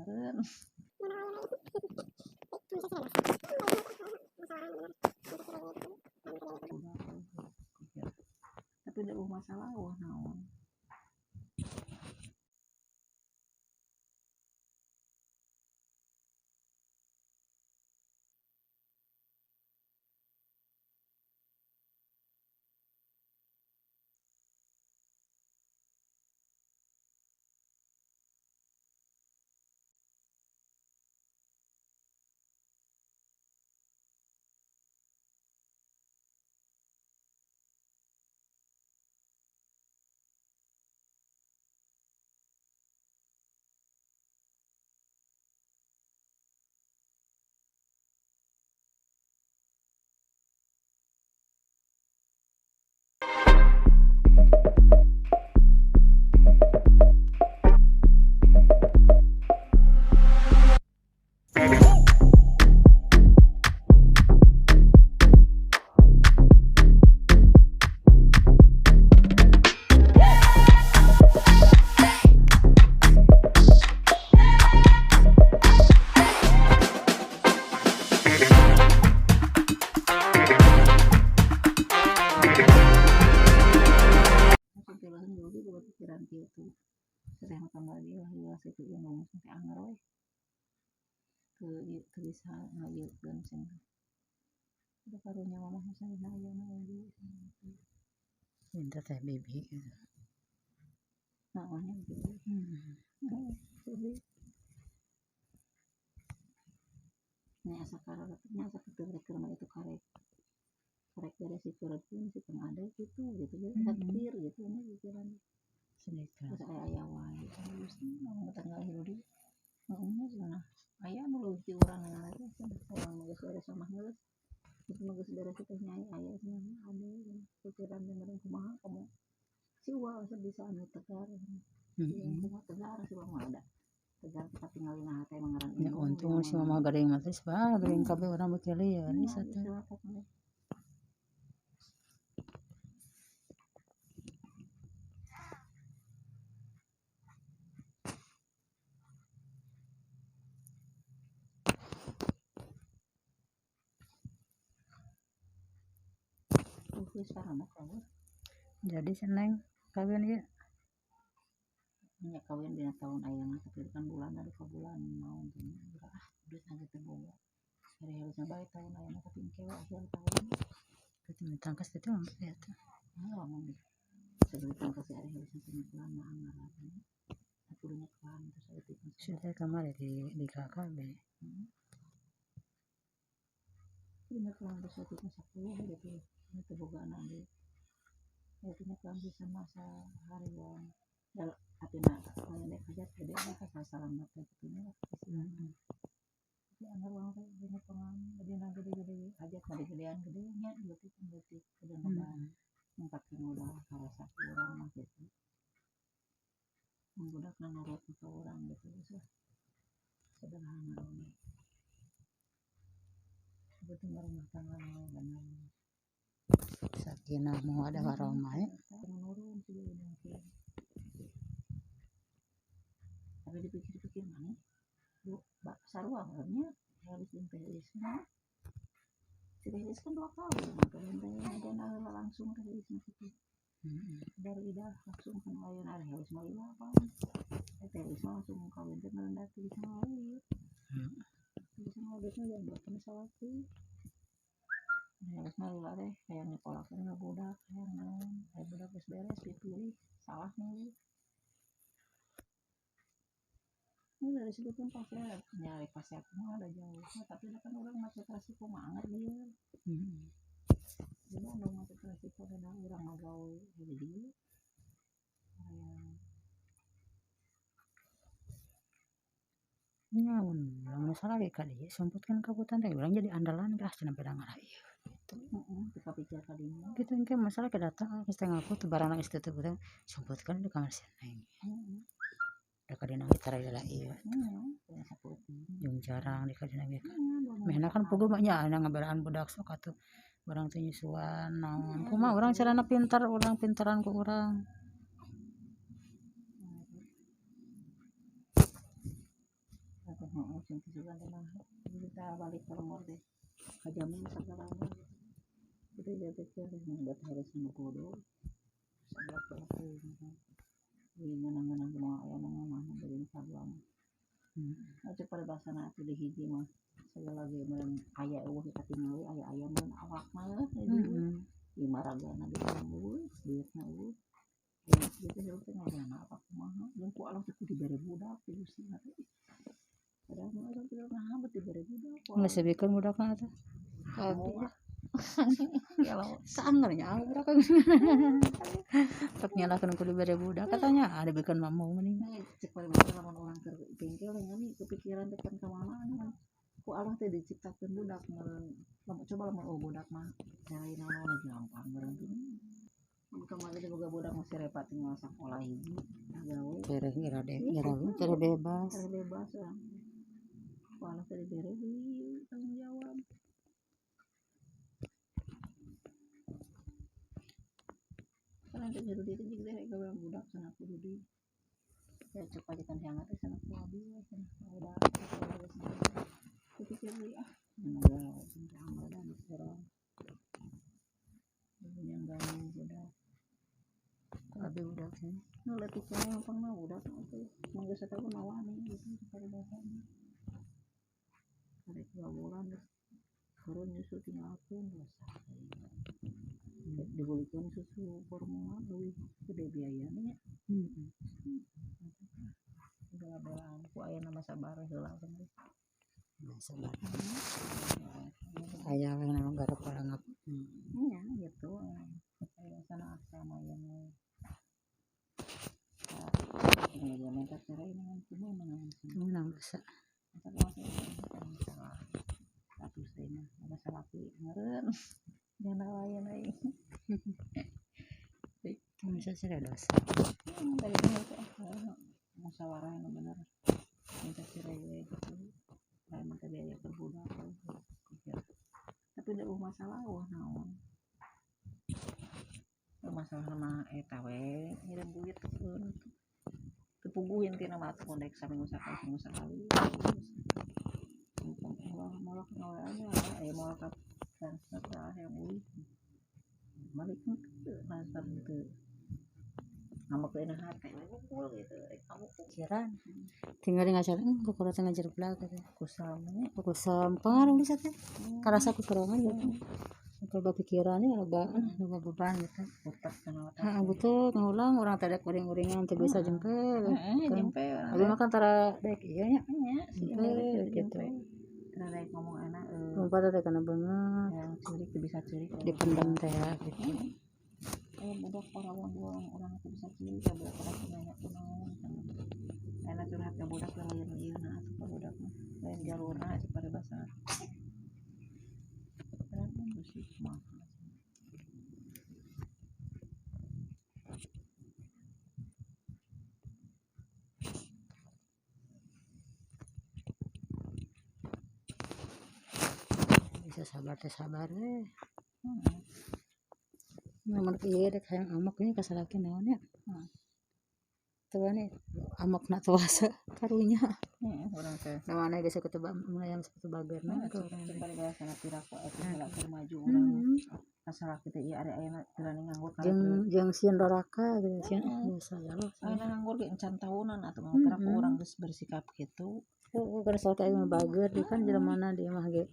meureun. Tapi da masalah wah naon. Bisa ngayeukeun cenah. Udah karunya mamah misalnya ayeuna oge. Minta teh bibi gitu. Naonnya bibi. Bibi. Nya asa karep nya asa ketebrek mah itu karek. Karek beres si curut pun si pengade gitu gitu ya. Hadir gitu nya pikiran. Sedekah. Terus aya aya wae. Gusti mau tanggal hidup di. Heeh cenah. Aya nu leuwih ti urang teh cenah. Urang mah geus beres mah geus. Itu mah geus beres teh nyai aya cenah ade pikiran teh meureun kumaha kamu. Si uwa asa bisa anu tegar. Kumaha tegar si uwa mah ada. Tegar kita tinggalin hate mah ngaran. Ya untung si mama gering mah teh bah gering kabeh urang beuki lieur bisa teh. Jadi seneng kawin ieu. Nya kawin dina tahun ayeuna tapi kan bulan dari ka bulan naon teh ah duit aja teh boga. Hari harusnya bae tahun ayeuna tapi engke we akhir tahun. Berarti tangkas teh mah ya teh. Heeh, lamun sebelum tangkas hari harusnya teh nyekelan mah anggar atuh. Kudu nyekelan terus saeutik mah. Sia kamari di KKB. Kudu nyekelan terus saeutik mah 10 gitu. Teu boga anak ge. Itu nyekelan bisa masa harian. Atina lain dek hajat gede lah kasalamat teh kitu nya lah istilahna. Tapi anggar urang teh dina pengalaman dina gede-gede hajat mah digedean gede nya leutik leutik kudu loba pake modal karasa ku urang mah kitu. Mun budakna nurut ka urang gitu geus lah. Sederhana we. Penting rumah tangga mah bener. Sakinah mawaddah warahmah ya. Menurun sih mungkin. Tapi dipikir-pikir mana? Bu, bak sarua nya Helis jeung Teh Elis mah. Si Teh Elis kan 2 kali mah teh ada langsung Teh Elis mah kitu. Baru idah langsung kan ayeuna ari Helis mah lila apa. Teh Elis mah langsung kawin teh merendah teh bisa ngawin. Bisa ngawin teh jam berapa salaki. Helis mah lila teh hayang nyekolakeun ka budak, hayang naon, hayang budak geus beres dipilih, salah milih. Ini dari situ pun pasti nyari pasti aku mah ada jauh, tapi kan orang macet resiko mah anger dia. Jadi anu macet resiko dan orang ngagawe jadi dia. Nya mun salah ge ka dieu sumputkeun kabutan teh urang jadi andalan geus cenah beda ngarah ieu gitu. Heeh, teu kapikir ka dinya. Kitu engke masalah ke datang geus teh ngaku teu barang geus teu teu sumputkeun di kamar si Neng. Heeh. Da kadina ge tara lila ieu. Heeh, saputing. Jeung jarang di kadina ge. Mehna kan puguh mah nya aya ngabelaan budak sok atuh urang teh nyusuan naon. Kumaha urang carana pintar, urang pintaran ku urang. Heeh, sing sugan teh mah kita balik ke lembur teh kajamin segala mah gitu ya pikir buat harus nu bodoh sablak teuing ieu ngeunah-ngeunah moal aya nu ngeunah jadi kadua mah. Cek paribasana atuh di hiji mah segala ge meureun aya eueuh katingali aya-aya meureun awak mah ieu mah ragana eueuh duitna eueuh gitu hirup teh ngajana apa kumaha jeung ku Allah teh kudu dibere budak teh Gusti teh. Padahal mah urang teh naha bet dibere budak. Geus dibikeun budakna teh. Abdi. Ya lawan saangeur nya budak. Tok nyalahkeun kudu dibere budak katanya ada bikeun mah mau mending. Cek paribasa lamun urang keur bengkel nya kepikiran teh kan ka mana ku Allah teh diciptakeun budak meureun coba lamun budak mah cara naon gampang meureun teh. Kamari teh boga budak masih repot tinggal sakola hiji gawe. Tereh ngira deh, ngira tereh bebas. Tereh bebas urang. Ku Allah teh dibere deui tanggung jawab. Kan teh Rudi teh jeung teh gawe budak cenah ku Rudi. Ya cek pajikan hangat teh cenah ku abi cenah budak. Kupikir deui ah, gawe cenah amalan urang. Yang ganggu budak. Abi budak sih. Nu leutik keneh pangna budak teh. Mun geus satahun mah wani gitu paribasana. Karek 2 bulan geus turun nyusu tinggalkeun dosa. Dibelikeun susu formula leuwih gede biayana nya. Heeh. Bela-belaan ku aya mah sabar heula cenah. Sabar. Aya we nu garap orangap. Nya gitu. Paribasana asal mah yang ini minta cerai dengan kumaha menang dosa. Eta mah salah. Atuh teh mah masalah salaki meureun. Jangan lain euy. Bisa cerai dosa. Tadi teh musyawarah nu bener. Minta cerai we gitu. Lain mah teh biaya keur budak. Tapi da masalah wah naon. Masalah mah eta we ngirim duit teu puguh intina mah atuh dek saminggu sakali. Moal ngawean aya moal ka transfer ka hayang euy. Balik teu transfer teu. Ngambek hate we ngumpul gitu rek kamu pikiran. Tinggal ngajar kukurat ngajar belag teh. Kusam nya. Kusam pengaruh bisa teh. Karasa kukurangan gitu. Loba pikirannya loba beban gitu. Otak kana otak. Heeh betul ngulang urang teh dek uring-uringan teu bisa jempe. Heeh jempe. Abi mah kan tara dek ieu nya. Nya jempe gitu. Tara dek ngomong enak lompat teh kana beungeut. Yang ceurik teu bisa ceurik. Dipendem teh gitu. Budak parawan dua orang teu bisa ceurik ka budak orang nanya kunaon. Enak curhat ka budak lain ieu na atuh ka budak mah. Lain jalurna cek paribasa. Bisa sabar teh sabar we. Nomor ieu dek hayang amok nya ka salaki naon nya. Teu wani amokna tuasa karunya. Heeh urang teh. Nu mana geus sakitu melayang sakitu bagerna tuh urang teh. Paribasana piraku atuh heula keur maju urang. Ka salaki teh ieu ari ayeuna tirani nganggur ka jeung sieun doraka gitu sieun biasa ya Allah. Ayeuna nganggur ge encan tahunan atuh mah piraku urang geus bersikap kitu. Heeh kana salaki aing mah bager di kan jelema di imah ge.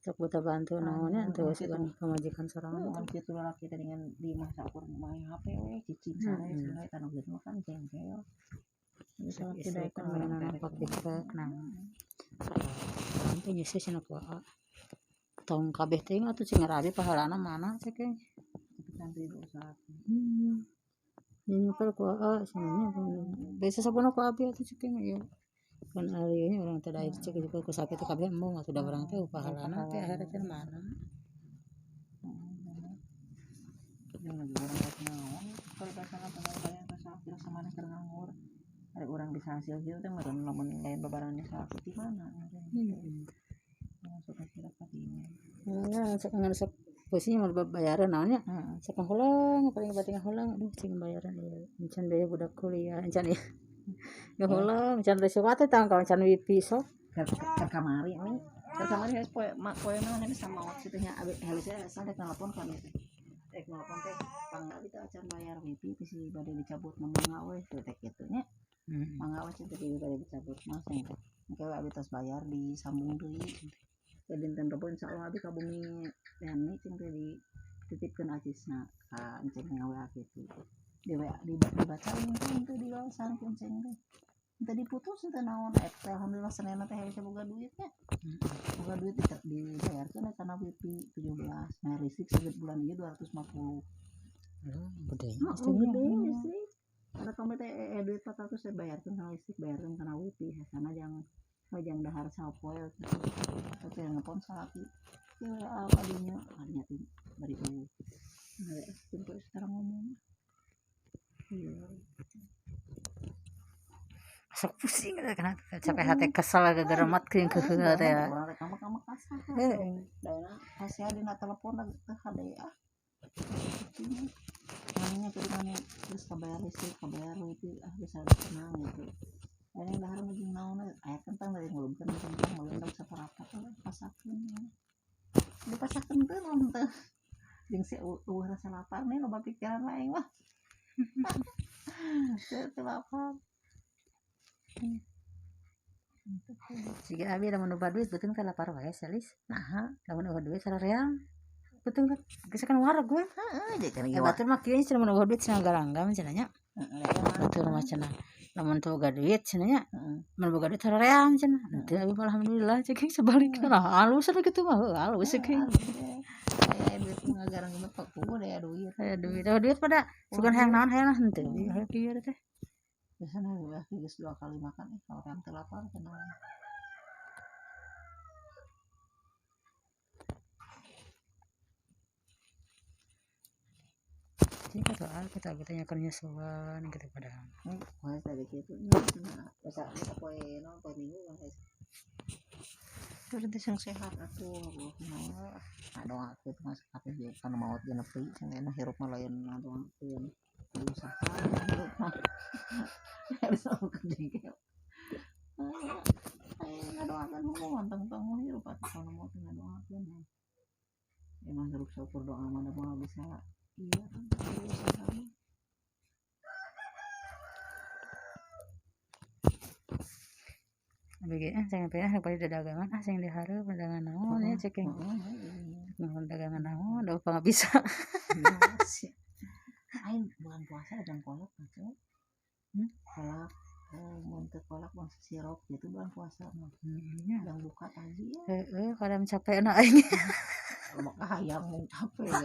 Sok buta bantu naon nya teu sugan pamajikan sorangan. Kan kitu lalaki teh dengan di imah saukur main HP we cicing sare sare tanu geus mah kan jengkel. Salaki daekan urang nampak TikTok nah. Teu nyeuseus cenah ku aa. Tong kabeh teh atuh cing ngarabi pahalana mana cek ge. Tapi dosa. Nyukur ku aa cenah nya. Biasa sabuna ku abi atuh cek ge ieu. Kan ari nya urang teh da cek juga ku sakit kabeh embung atuh da urang teh pahalana teh akhirat teh mana. Jeung lagi urang rek naon paribasana teman kalian ka salaki samana keur nganggur. Ari urang bisa hasil kieu teh meureun lamun lain babarengan salaki di mana Heeh. Masuk akhirat ka dinya. Heeh, sok ngan sok posisi mah bayaran naon nya. Sok ngahulang paling bating ngahulang aduh cing bayaran ieu encan biaya budak kuliah encan ieu. Gahuleng can teh sok atuh tang kawan can wifi sok. Keur kamari nih. Keur kamari geus poe poe naon bisa maot kitu nya abi helisnya sampe telepon kami teh. Rek nelpon teh pang abi teh acan bayar wifi bisi bade dicabut mah mangga we teh kitu nya. Mangga we teh bade dicabut mah cenah teh. Engke we abi tos bayar disambung deui. Teh dinten Rebo insyaallah abi ka bumi Yani cing teh dititipkeun acisna ka enceng ngawa kitu. Di WA dibaca teh teu dibalasan ku enceng teh. Teu diputus teu naon teh alhamdulillah Senin teh bisa boga duitnya. Boga duit dibayarkeun kana wifi 17. Nah listrik sebulan ieu 250. Gede. Gede listrik. Ada kamu teh duit 400 saya bayarkeun kana listrik, bayarkeun kana wifi. Hasana jang jang dahar sapoe kitu. Teh nelpon salaki. Di WA kadinya, kadinya teh bari eueuh. Nah, teu sekarang ngomong. Iya. Sok pusing kana capek hati kesel gara-gara mat keuing keheula teh. Urang rek kamu kasah. Heeh. Daena kasih dina telepon teh hade ah. Namanya tadi mana geus kabayar listrik, kabayar wifi, ah geus tenang gitu. Ayeuna dahar mah jeung naon aya kentang dari ngulubkeun kentang ngulub saparapat pasakeun. Dipasakeun teh naon teh. Jeung si eueuh rasa lapar nih loba pikiran lain mah. Teu lapar. Siga abi lamun loba duit beuteung teh lapar wae salis. Naha lamun eueuh duit sareang. Beuteung teh geus kan wareg we. Heeh, jadi kan ieu. Batur mah kieu cenah mun eueuh duit cenah galanggam cenah nya. Heeh. Batur mah cenah lamun teu boga duit cenah nya. Heeh. Mun boga duit sareang cenah. Henteu abi mah alhamdulillah cek sebalikna lah halus kitu mah heuh halus cek. Aya duit mah ngagarang mah kudu aya duit. Aya duit. Eueuh duit pada sugan hayang naon hayang henteu hayang kieu teh. Biasana udah geus 2 kali makan kalau orang teu lapar cenah. Jadi kata al kita tanya kan nyusuan gitu padahal. Poe tadi kitu nya cenah. Biasa poe naon poe Minggu kan. Tur teh sing sehat atuh kumaha. Ngadoakeun mah sakabeh ge kana maot ge nepi cenah hirup mah lain ngadoakeun. Usaha hirup mah. Harus aku jengkel. Ngadoakeun hukum tentang hirup atuh kana maot ngadoakeun. Emang hirup syukur doa mah moal bisa. Iya kan usaha. Abi ge ah saya pengen pada dagangan ah sing dihareup dagangan naon ya cek. Naon dagangan naon da pangabisa. Aing bulan puasa dagang kolak atuh. Kolak mun teu kolak bangsa sirup gitu bulan puasa mah. Nya. Yang buka tadi ya. Heeh, kadang capekna aing. Maka hayang mun capek ya.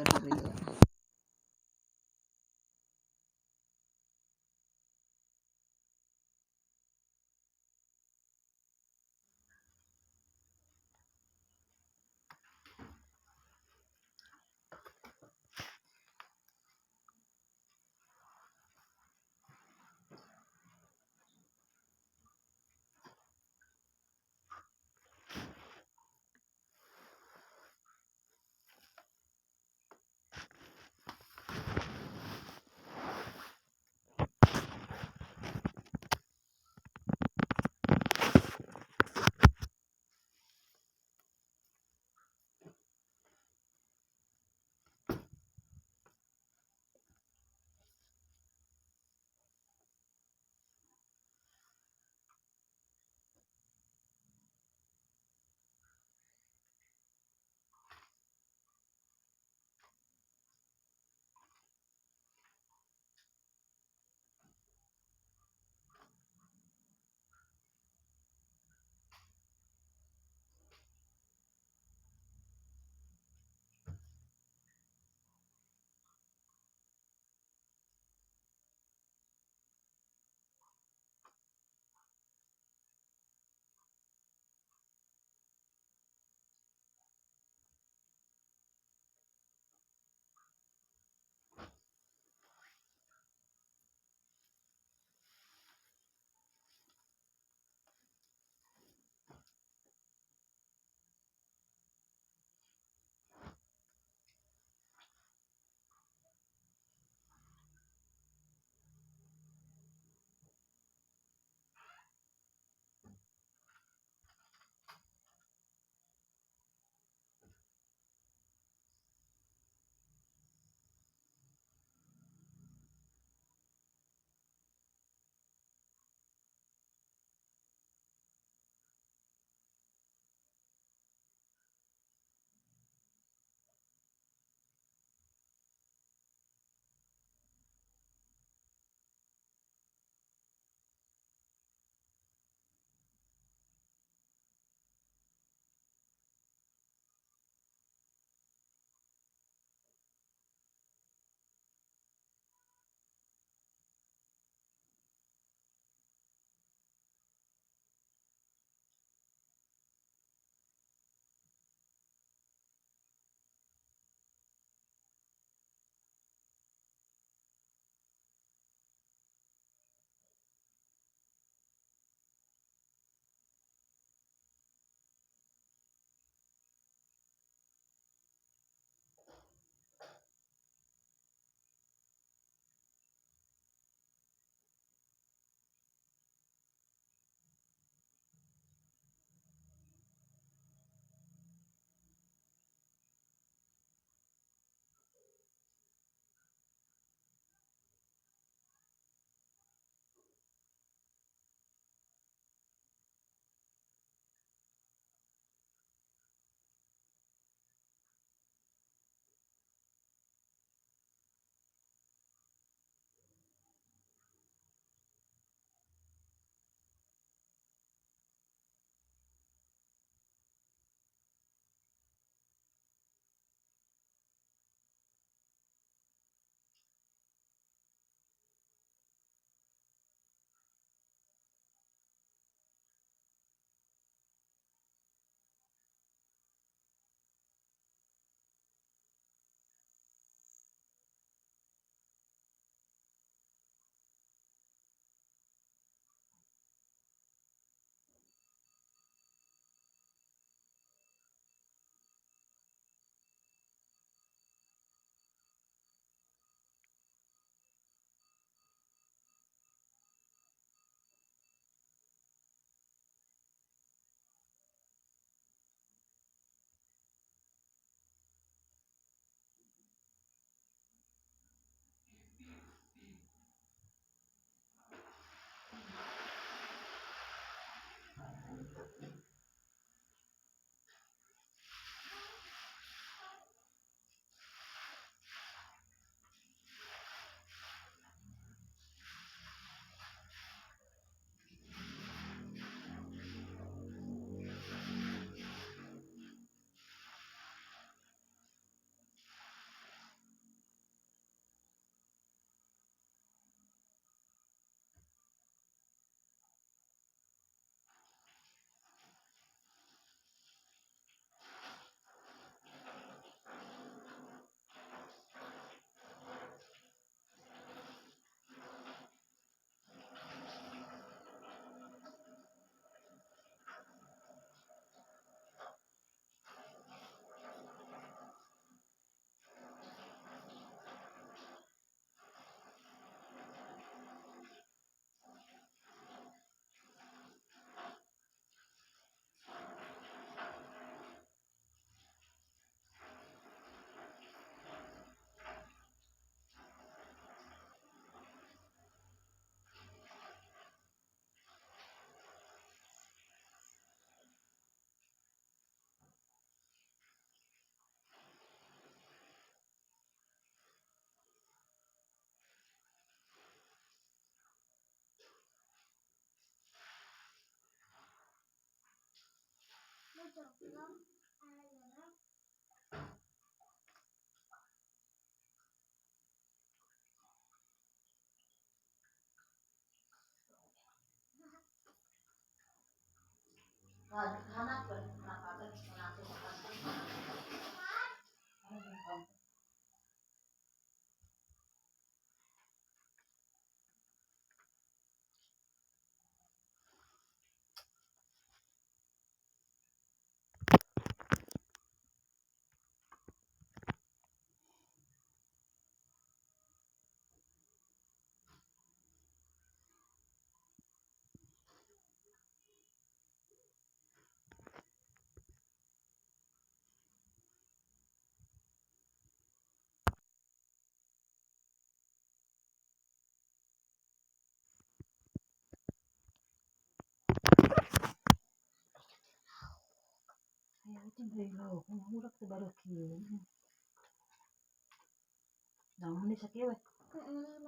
Naon di sakieu we? Heeh,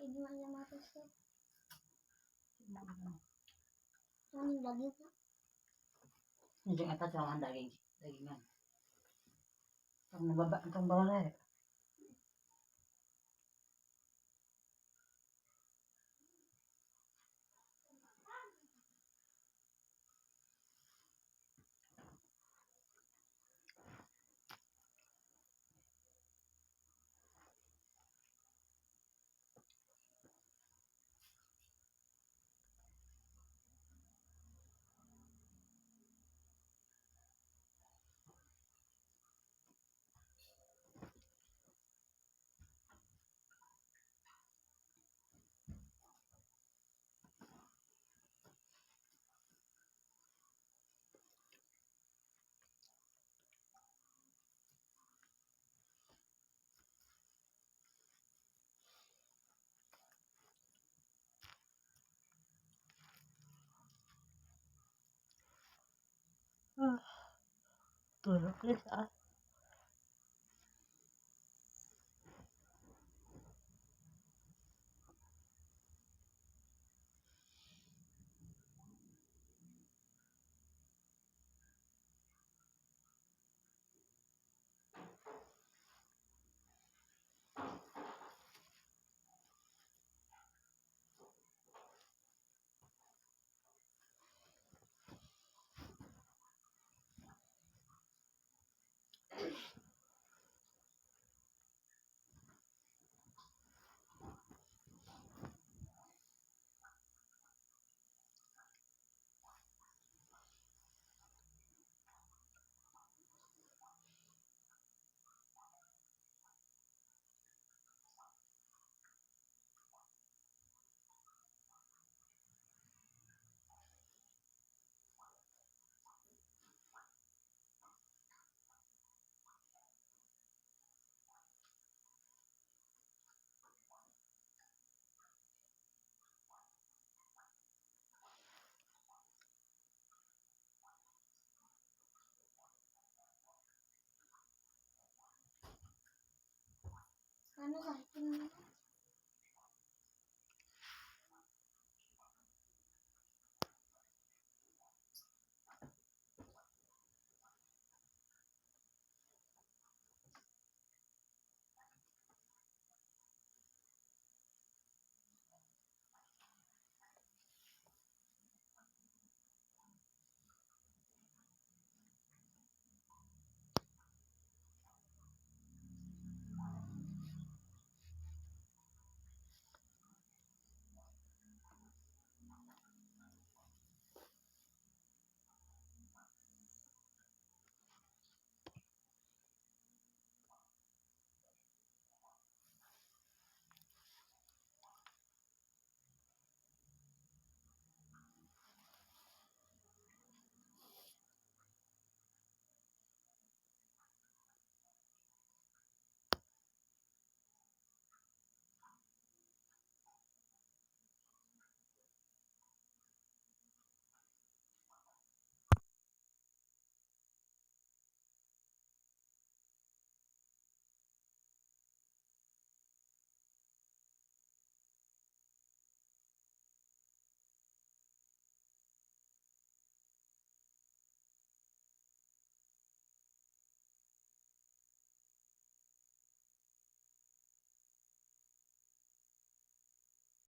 ini mah 500 teh. Mana daging? Jeung eta cuangan daging, dagingan. Tong baba tong balale. Tulog geus ah. Anu kan?